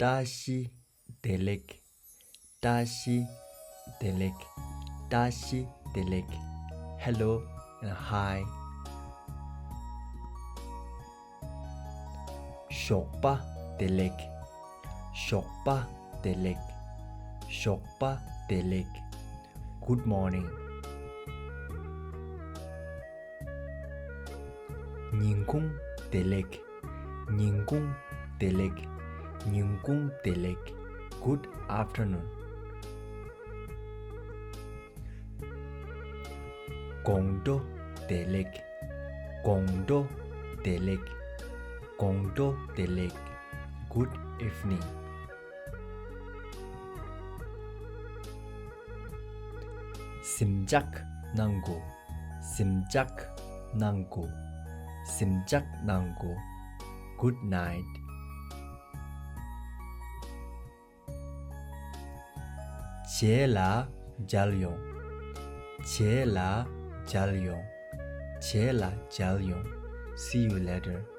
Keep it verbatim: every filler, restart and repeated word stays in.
བཀྲ་ཤིས་བདེ་ལེགས། བཀྲ་ཤིས་བདེ་ལེགས། བཀྲ་ཤིས་བདེ་ལེགས། Hello and hi. ཞོགས་པ་བདེ་ལེགས། ཞོགས་པ་བདེ་ལེགས། ཞོགས་པ་བདེ་ལེགས། Good morning. ཉིན་གུང་བདེ་ལེགས། ཉིན་གུང་བདེ་ལེགས། ཉིན་གུང་བདེ་ལེགས། Good afternoon. དགོང་དྲོ་བདེ་ལེགས། དགོང་དྲོ་བདེ་ལེགས། དགོང་དྲོ་བདེ་ལེགས། Good evening. གཟིམ་འཇག་གནང་གོ། གཟིམ་འཇག་གནང་གོ། གཟིམ་འཇག་གནང་གོ། Good night. རྗེས་ལ་མཇལ་ཡོང་། རྗེས་ལ་མཇལ་ཡོང་། རྗེས་ལ་མཇལ་ཡོང་། See you later.